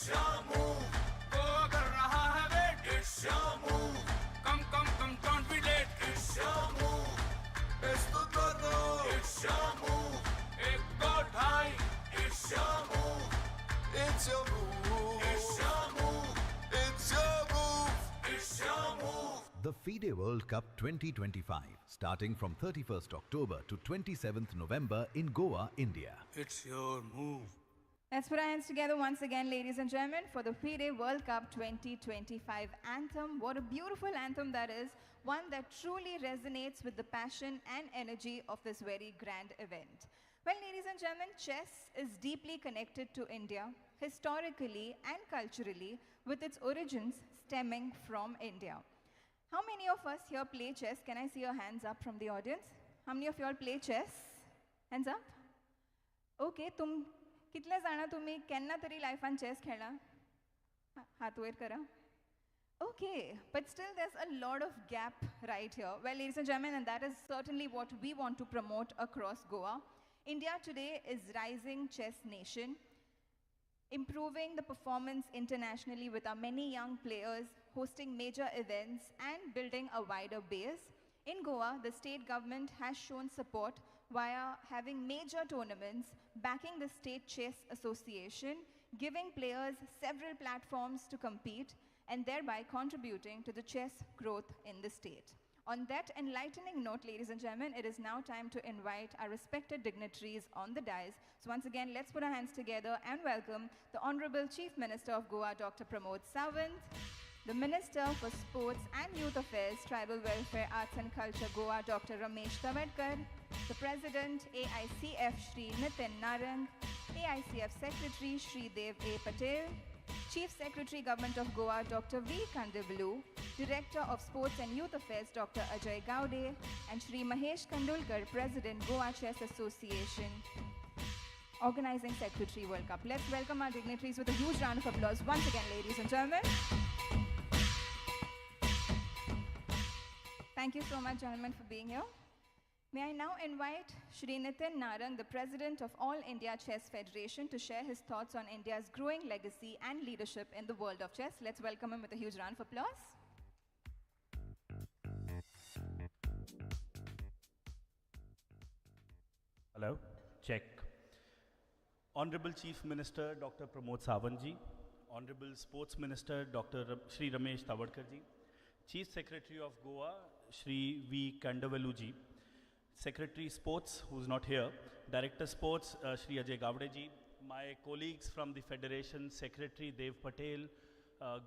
It's your move. Goa कर रहा है wait. It's your move. Come, come, come, don't be late. It's your move. Es tu turno. It's your move. एक दो ढाई. It's your move. It's your move. It's your move. It's your move. It's your move. The FIDE World Cup 2025, starting from 31st October to 27th November in Goa, India. It's your move. Let's put our hands together once again, ladies and gentlemen, for the FIDE World Cup 2025 anthem. What a beautiful anthem that is, one that truly resonates with the passion and energy of this very grand event. Well, ladies and gentlemen, chess is deeply connected to India, historically and culturally, with its origins stemming from India. How many of us here play chess? Can I see your hands up from the audience? How many of you all play chess? Hands up. Okay, तुम कितले जाणा तुमी केन्ना तरी लायफान chess खेळ्ळा? हात वयर करा. Okay, but still there's a lot of gap right here. Well, ladies and gentlemen, and that is certainly what we want to promote across Goa. India today is rising chess nation, improving the performance internationally with our many young players, hosting major events and building a wider base. In Goa, the state government has shown support via having major tournaments, backing the State Chess Association, giving players several platforms to compete, and thereby contributing to the chess growth in the state. On that enlightening note, ladies and gentlemen, it is now time to invite our respected dignitaries on the dais. So once again, let's put our hands together and welcome the Honorable Chief Minister of Goa, Dr. Pramod Sawant, the Minister for Sports and Youth Affairs, Tribal Welfare, Arts and Culture, Goa, Dr. Ramesh Tawadkar, the President, AICF, Shri Nitin Narang, AICF Secretary, Shri Dev A. Patel, Chief Secretary, Government of Goa, Dr. V. Kandivelu, Director of Sports and Youth Affairs, Dr. Ajay Gaude, and Shri Mahesh Kandulkar, President, Goa Chess Association, Organizing Secretary, World Cup. Let's welcome our dignitaries with a huge round of applause once again, ladies and gentlemen. Thank you so much, gentlemen, for being here. May I now invite Shri Nitin Narang, the President of All India Chess Federation, to share his thoughts on India's growing legacy and leadership in the world of chess. Let's welcome him with a huge round of applause. Hello, check. Honorable Chief Minister Dr. Pramod Sawant ji, Honorable Sports Minister Dr. Shri Ramesh Tawadkar ji, Chief Secretary of Goa Shri V. Kandavelu ji, Secretary Sports, who's not here, Director Sports Shri Ajay Gawde ji, my colleagues from the Federation, Secretary Dev Patel,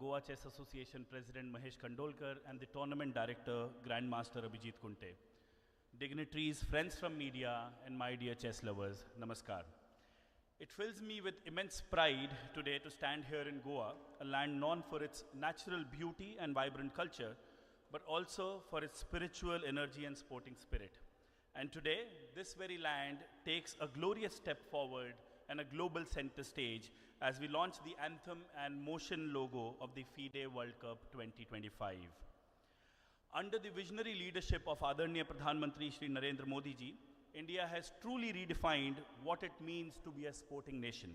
Goa Chess Association President Mahesh Kandolkar, and the Tournament Director Grandmaster Abhijit Kunte. Dignitaries, friends from media, and my dear chess lovers, namaskar. It fills me with immense pride today to stand here in Goa, a land known for its natural beauty and vibrant culture, but also for its spiritual energy and sporting spirit. And today, this very land takes a glorious step forward and a global center stage as we launch the anthem and motion logo of the FIDE World Cup 2025. Under the visionary leadership of Adarniya Pradhan Mantri Shri Narendra Modi ji, India has truly redefined what it means to be a sporting nation.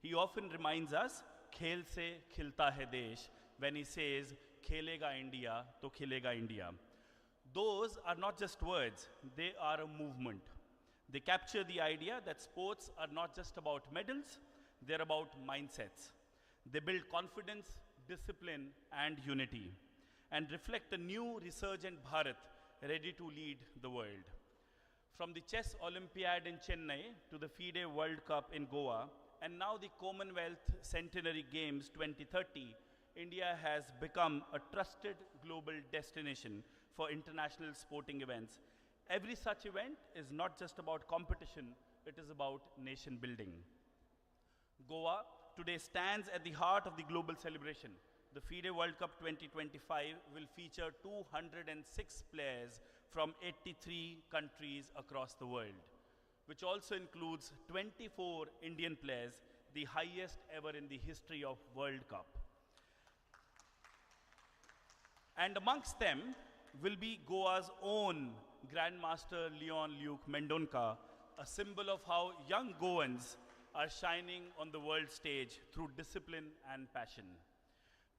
He often reminds us, "Khel se khilta hai desh," when he says, "Khelega India, to khilega India." Those are not just words, they are a movement. They capture the idea that sports are not just about medals, they're about mindsets. They build confidence, discipline, and unity, and reflect a new resurgent Bharat ready to lead the world. From the Chess Olympiad in Chennai to the FIDE World Cup in Goa, and now the Commonwealth Centenary Games 2030, India has become a trusted global destination for international sporting events. Every such event is not just about competition, it is about nation building. Goa today stands at the heart of the global celebration. The FIDE World Cup 2025 will feature 206 players from 83 countries across the world, which also includes 24 Indian players, the highest ever in the history of World Cup. And amongst them will be Goa's own Grandmaster Leon Luke Mendonca, a symbol of how young Goans are shining on the world stage through discipline and passion.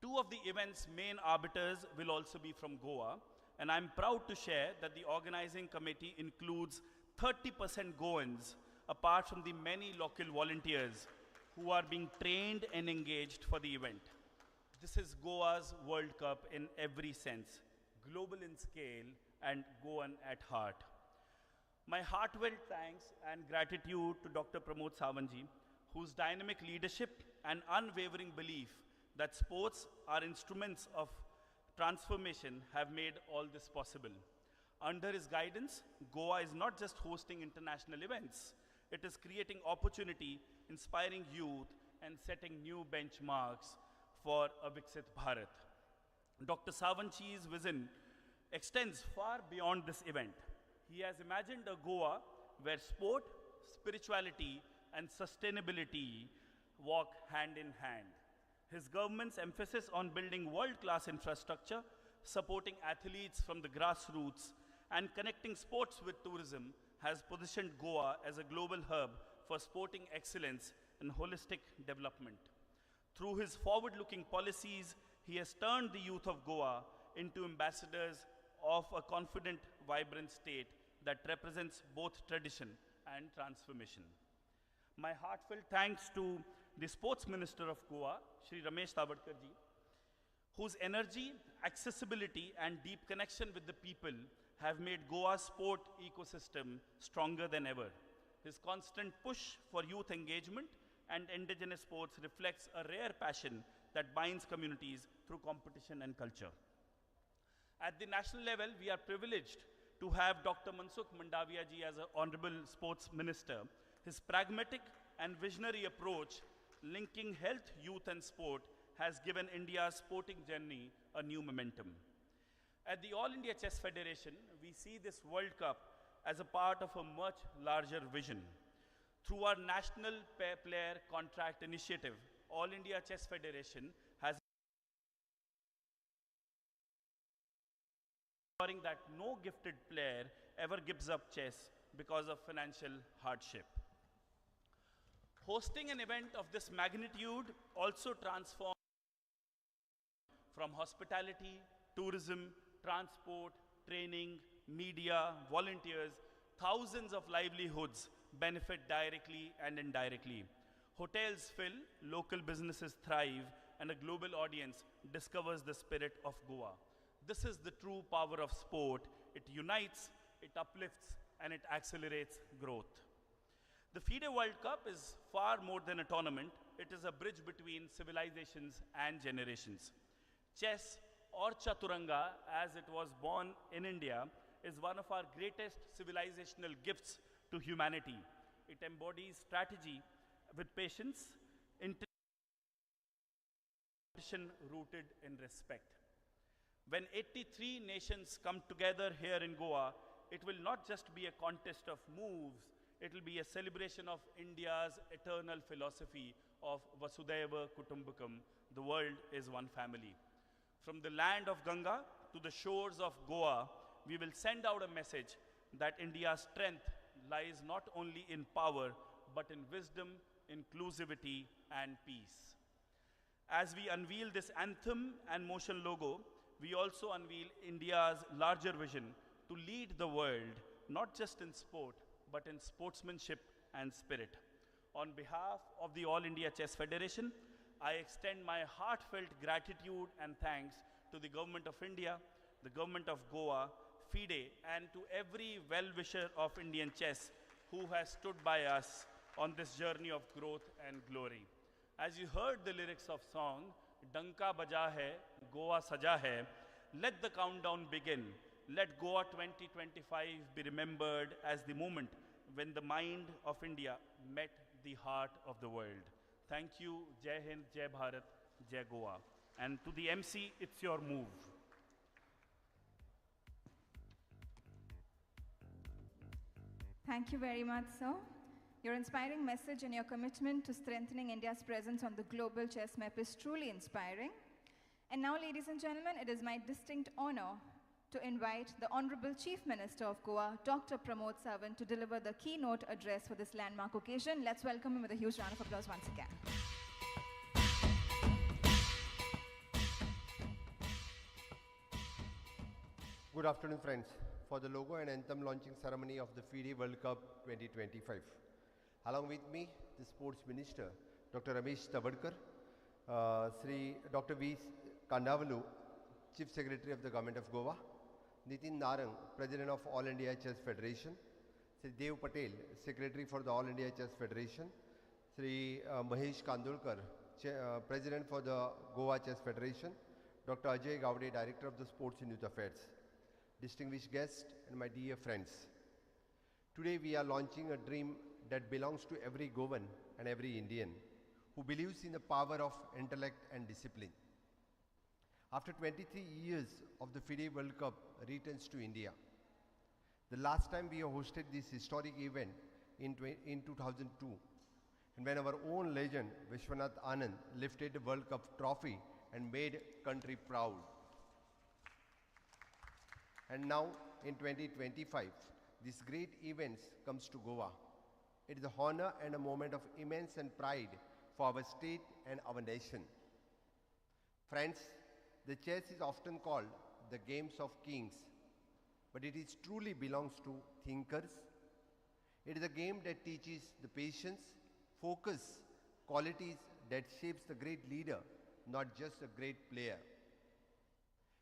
Two of the event's main arbiters will also be from Goa, and I'm proud to share that the organizing committee includes 30% Goans, apart from the many local volunteers who are being trained and engaged for the event. This is Goa's World Cup in every sense, global in scale and Goan at heart. My heartfelt thanks and gratitude to Dr. Pramod Sawant, whose dynamic leadership and unwavering belief that sports are instruments of transformation have made all this possible. Under his guidance, Goa is not just hosting international events, it is creating opportunity, inspiring youth, and setting new benchmarks for a Viksit Bharat. Dr. Sawantji's vision extends far beyond this event. He has imagined a Goa where sport, spirituality, and sustainability walk hand in hand. His government's emphasis on building world-class infrastructure, supporting athletes from the grassroots, and connecting sports with tourism has positioned Goa as a global hub for sporting excellence and holistic development. Through his forward-looking policies, he has turned the youth of Goa into ambassadors of a confident, vibrant state that represents both tradition and transformation. My heartfelt thanks to the Sports Minister of Goa, Shri Ramesh Tawadkar ji, whose energy, accessibility, and deep connection with the people have made Goa's sport ecosystem stronger than ever. His constant push for youth engagement and indigenous sports reflects a rare passion that binds communities through competition and culture. At the national level, we are privileged to have Dr. Mansukh Mandavia ji as an Honorable Sports Minister. His pragmatic and visionary approach linking health, youth, and sport has given India's sporting journey a new momentum. At the All India Chess Federation, we see this World Cup as a part of a much larger vision. Through our National Player Contract Initiative, All India Chess Federation has ensuring that no gifted player ever gives up chess because of financial hardship. Hosting an event of this magnitude also transforms from hospitality, tourism, transport, training, media, volunteers, thousands of livelihoods benefit directly and indirectly. Hotels fill, local businesses thrive, and a global audience discovers the spirit of Goa. This is the true power of sport. It unites, it uplifts, and it accelerates growth. The FIDE World Cup is far more than a tournament. It is a bridge between civilizations and generations. Chess, or Chaturanga, as it was born in India, is one of our greatest civilizational gifts to humanity. It embodies strategy with patience, intelligence rooted in respect. When 83 nations come together here in Goa, it will not just be a contest of moves, it will be a celebration of India's eternal philosophy of Vasudhaiva Kutumbakam, the world is one family. From the land of Ganga to the shores of Goa, we will send out a message that India's strength lies not only in power, but in wisdom, inclusivity, and peace. As we unveil this anthem and motion logo, we also unveil India's larger vision to lead the world, not just in sport, but in sportsmanship and spirit. On behalf of the All India Chess Federation, I extend my heartfelt gratitude and thanks to the Government of India, the Government of Goa, FIDE, and to every well-wisher of Indian chess who has stood by us on this journey of growth and glory. As you heard the lyrics of song, Danka Baja Hai, Goa Saja Hai, let the countdown begin. Let Goa 2025 be remembered as the moment when the mind of India met the heart of the world. Thank you. Jai Hind, Jai Bharat, Jai Goa. And to the MC, it's your move. Thank you very much, sir. Your inspiring message and your commitment to strengthening India's presence on the global chess map is truly inspiring. And now, ladies and gentlemen, it is my distinct honor to invite the Honorable Chief Minister of Goa, Dr. Pramod Sawant, to deliver the keynote address for this landmark occasion. Let's welcome him with a huge round of applause once again. Good afternoon, friends, for the logo and anthem launching ceremony of the FIDE World Cup 2025. Along with me, the Sports Minister, Dr. Ramesh Tawadkar, Sri Dr. V. Kandavelu, Chief Secretary of the Government of Goa, Nitin Narang, President of All India Chess Federation, Sri Dev Patel, Secretary for the All India Chess Federation, Sri Mahesh Kandolkar, President for the Goa Chess Federation, Dr. Ajay Gawde, Director of the Sports and Youth Affairs, distinguished guests and my dear friends. Today we are launching a dream that belongs to every Goan and every Indian who believes in the power of intellect and discipline. After 23 years of the FIDE World Cup returns to India. The last time we hosted this historic event in 2002, and when our own legend Vishwanath Anand lifted the World Cup trophy and made country proud. And now in 2025, this great event comes to Goa. It is an honor and a moment of immense and pride for our state and our nation. Friends, the chess is often called the games of kings, but it is truly belongs to thinkers. It is a game that teaches the patience, focus, qualities that shapes the great leader, not just a great player.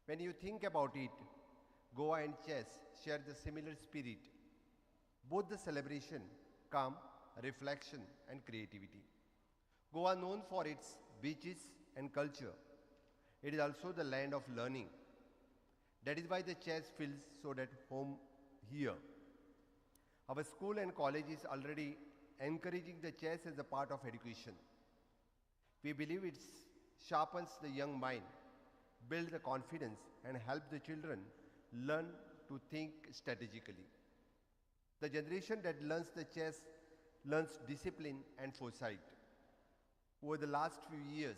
When you think about it, Goa and chess share the similar spirit, both the celebration, calm, reflection, and creativity. Goa, known for its beaches and culture, it is also the land of learning. That is why the chess feels so at home here. Our school and college is already encouraging the chess as a part of education. We believe it sharpens the young mind, builds the confidence, and help the children learn to think strategically. The generation that learns the chess learns discipline and foresight. Over the last few years,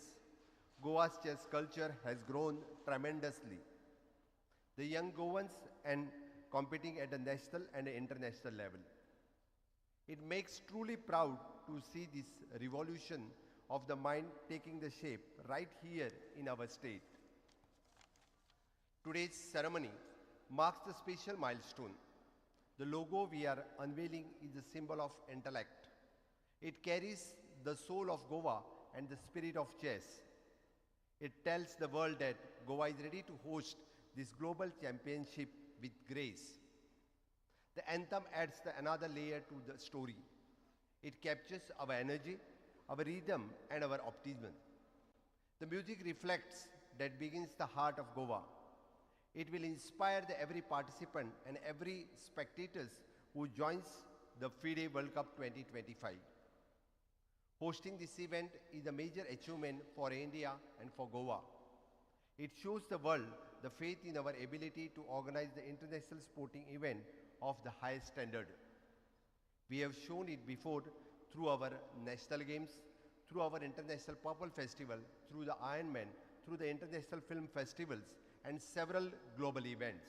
Goa's chess culture has grown tremendously. The young Goans and competing at the national and international level. It makes truly proud to see this revolution of the mind taking the shape right here in our state. Today's ceremony marks the special milestone. The logo we are unveiling is a symbol of intellect. It carries the soul of Goa and the spirit of chess. It tells the world that Goa is ready to host this global championship with grace. The anthem adds another layer to the story. It captures our energy, our rhythm, and our optimism. The music reflects that begins the heart of Goa. It will inspire every participant and every spectators who joins the FIDE World Cup 2025. Hosting this event is a major achievement for India and for Goa. It shows the world the faith in our ability to organize the international sporting event of the highest standard. We have shown it before through our national games, through our International Purple Festival, through the Ironman, through the International Film Festivals, and several global events.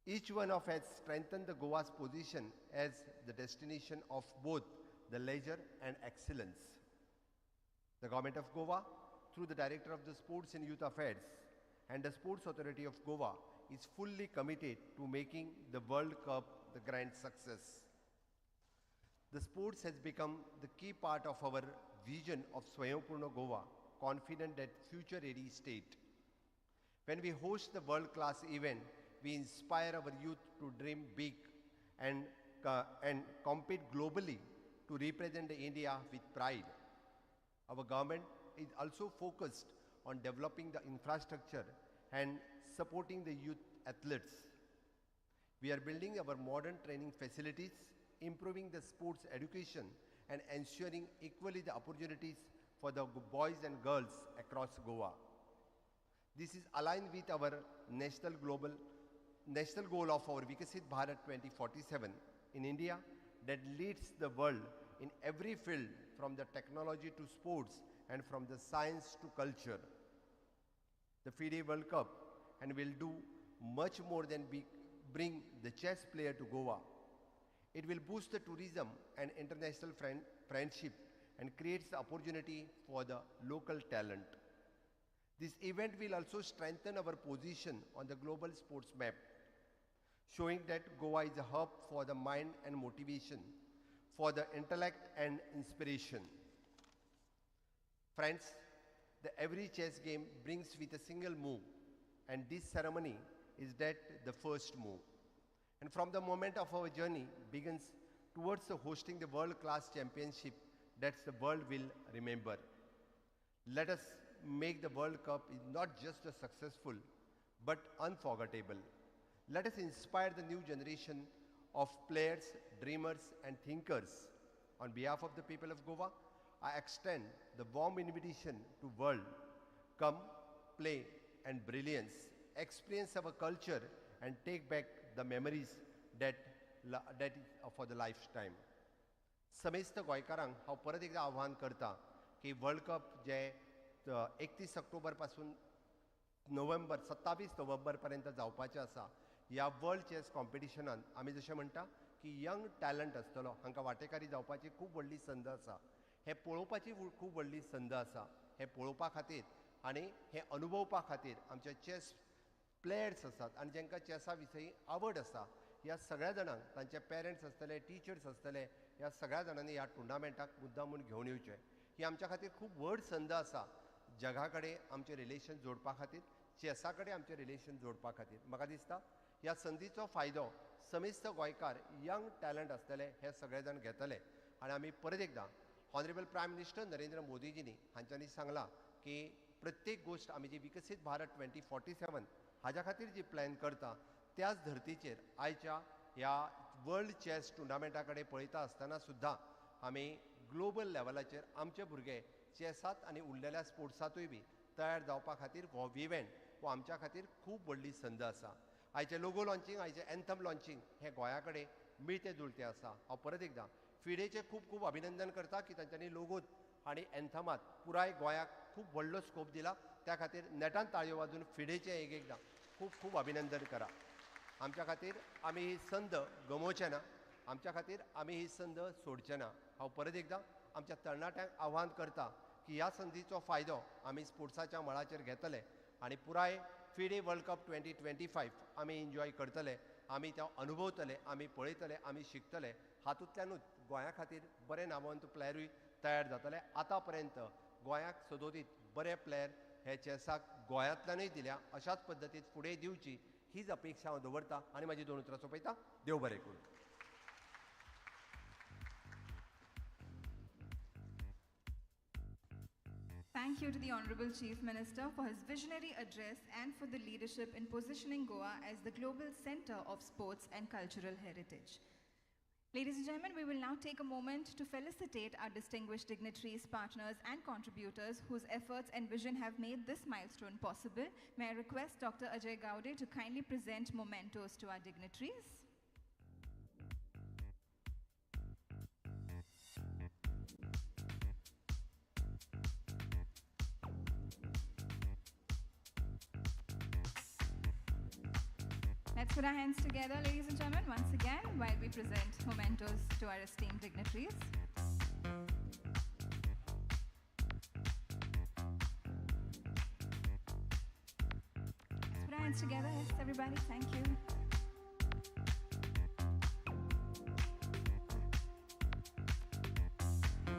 Each one of us strengthened the Goa's position as the destination of both the leisure and excellence. The Government of Goa, through the Director of the Sports and Youth Affairs and the Sports Authority of Goa, is fully committed to making the World Cup the grand success. The sports has become the key part of our vision of Swayampurna Goa, confident that future-ready state. When we host the world-class event, we inspire our youth to dream big and compete globally to represent India with pride. Our government is also focused on developing the infrastructure and supporting the youth athletes. We are building our modern training facilities, improving the sports education, and ensuring equally the opportunities for the boys and girls across Goa. This is aligned with our national goal of our Viksit Bharat 2047 in India that leads the world in every field, from the technology to sports and from the science to culture. The FIDE World Cup and will do much more than bring the chess player to Goa. It will boost the tourism and international friendship and creates the opportunity for the local talent. This event will also strengthen our position on the global sports map, showing that Goa is a hub for the mind and motivation, for the intellect and inspiration. Friends, the every chess game brings with a single move, and this ceremony is that the first move. And from the moment of our journey begins towards the hosting the world-class championship that the world will remember. Let us make the World Cup is not just a successful, but unforgettable. Let us inspire the new generation of players, dreamers, and thinkers. On behalf of the people of Goa, I extend the warm invitation to world. Come, play, and brilliance. Experience our culture and take back the memories that is for the lifetime. समेस्त गोंयकारांक हांव परत एकदां आव्हान करता की world cup जे 31 ऑक्टोबर पासून नोव्हेंबर 27 नोव्हेंबर पर्यंत जावपाचें आसा, ह्या वर्ल्ड चॅस कॉम्पिटिशनान आमी जशें म्हणटा की यंग टॅलंट आसतलो, हांकां वांटेकारी जावपाची खूब व्हडली संद आसा, हें पळोवपाची खूब व्हडली संद आसा. हें पळोवपा खातीर आनी हें अनुभवपा खातीर आमचे चॅस प्लेयर्स आसात आनी जांकां चॅसा विशयी आवड आसा, ह्या सगळ्या जाणांक, तांचे पेरंट्स आसतले, टिचर्स आसतले, ह्या सगळ्या जाणांनी ह्या टुर्नामेंटाक मुद्दाम म्हूण घेवन येवचें. ही आमच्या खातीर खूब व्हड संद आसा, जगा कडेन आमचें रिलेशन जोडपा खातीर, चॅसा कडेन आमचें रिलेशन जोडपा खातीर. म्हाका दिसता ह्या संदीचो फायदो समेस्त गोंयकार यंग टॅलंट आसतले हे सगळे जाण घेतले. आनी आमी परत एकदां ऑनरेबल प्रायम मिनिस्टर नरेंद्र मोदीजींनी हांच्यांनी सांगलां की प्रत्येक गोश्ट आमी जी विकसीत भारत 2047 हाज्या खातीर जी प्लॅन करता त्याच धर्तीचेर आयच्या ह्या वर्ल्ड चॅस टुर्नामेंटा कडेन पळयता आसतना सुद्दां आमी ग्लोबल लेवलाचेर आमचे भुरगे चॅसांत आनी उरलेल्या स्पोर्ट्सांतूय बी तयार जावपा खातीर हो इव्हेंट हो आमच्या खातीर खूब व्हडली संद आसा. आयचें लोगो लॉन्चिंग, आयचें एन्थम लॉन्चिंग हें गोंया कडेन मिळतें जुळतें आसा. हांव परत एकदां फिडेचें खूब खूब अभिनंदन करता की तांच्यांनी लोगोत आनी एन्थमात पुराय गोंयाक खूब व्हडलो स्कोप दिला, त्या खातीर नेटान ताळयो वाजून फिडेचें एक एकदां खूब खूब अभिनंदन करा. आमच्या खातीर आमी ही संद गमोवचे ना, आमच्या खातीर आमी ही संद सोडचे ना. हांव परत एकदां आमच्या तरणाट्यांक आव्हान करता की ह्या संदीचो फायदो आमी स्पोर्ट्साच्या मळाचेर घेतले आनी पुराय फिडे वर्ल्ड कप 2025 आमी एन्जॉय करतले, आमी तो अनुभवतले, आमी पळयतले, आमी शिकतले. हातूंतल्यानूच गोंया खातीर बरे नामवंत प्लेयरूय तयार जातले. आतां पर्यंत गोंयाक सदोदीत बरे प्लेयर हे चॅसाक गोंयांतल्यानूय दिल्या, अशाच पद्दतीन फुडें दिवची हीच अपेक्षा हांव दवरता आनी म्हाजी दोन उतरां सोंपयता. देव बरें करूं. Thank you to the Honorable Chief Minister for his visionary address and for the leadership in positioning Goa as the global center of sports and cultural heritage. Ladies and gentlemen, we will now take a moment to felicitate our distinguished dignitaries, partners, and contributors whose efforts and vision have made this milestone possible. May I request Dr. Ajay Gaude to kindly present mementos to our dignitaries. Let's put our hands together, ladies and gentlemen, once again, while we present mementos to our esteemed dignitaries. Let's put our hands together, yes, everybody, thank you.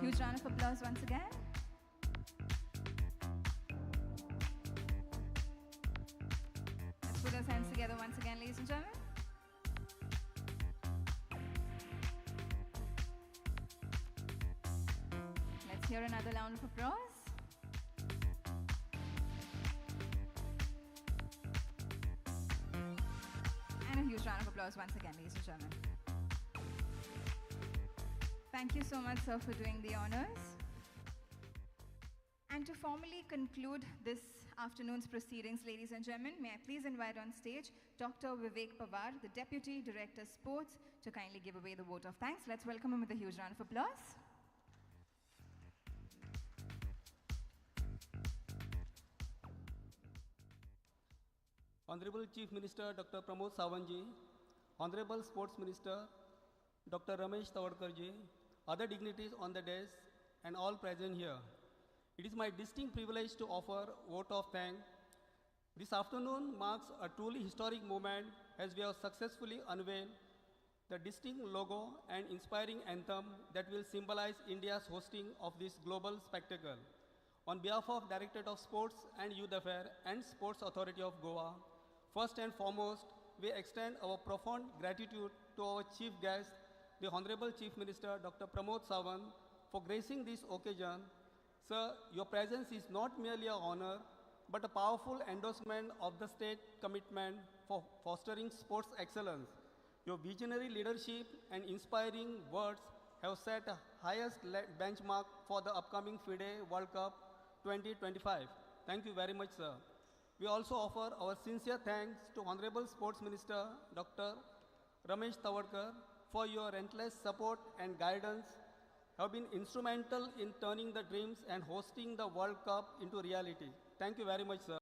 Huge round of applause once again. Put those hands together once again, ladies and gentlemen. Let's hear another round of applause. And a huge round of applause once again, ladies and gentlemen. Thank you so much, sir, for doing the honors. And to formally conclude this afternoon's proceedings, ladies and gentlemen, may I please invite on stage Dr. Vivek Pawar, the Deputy Director Sports, to kindly give away the vote of thanks. Let's welcome him with a huge round of applause. Honorable Chief Minister Dr. Pramod Sawant ji, Honorable Sports Minister Dr. Ramesh Tawadkar ji, other dignitaries on the dais, and all present here. It is my distinct privilege to offer vote of thanks. This afternoon marks a truly historic moment as we have successfully unveiled the distinct logo and inspiring anthem that will symbolize India's hosting of this global spectacle. On behalf of Directorate of Sports and Youth Affairs and Sports Authority of Goa, first and foremost, we extend our profound gratitude to our chief guest, the Honorable Chief Minister Dr. Pramod Sawant, for gracing this occasion. Sir, your presence is not merely an honor, but a powerful endorsement of the state commitment for fostering sports excellence. Your visionary leadership and inspiring words have set a highest benchmark for the upcoming FIDE World Cup 2025. Thank you very much, sir. We also offer our sincere thanks to Honorable Sports Minister Dr. Ramesh Tawadkar for your relentless support and guidance have been instrumental in turning the dreams and hosting the World Cup into reality. Thank you very much, sir.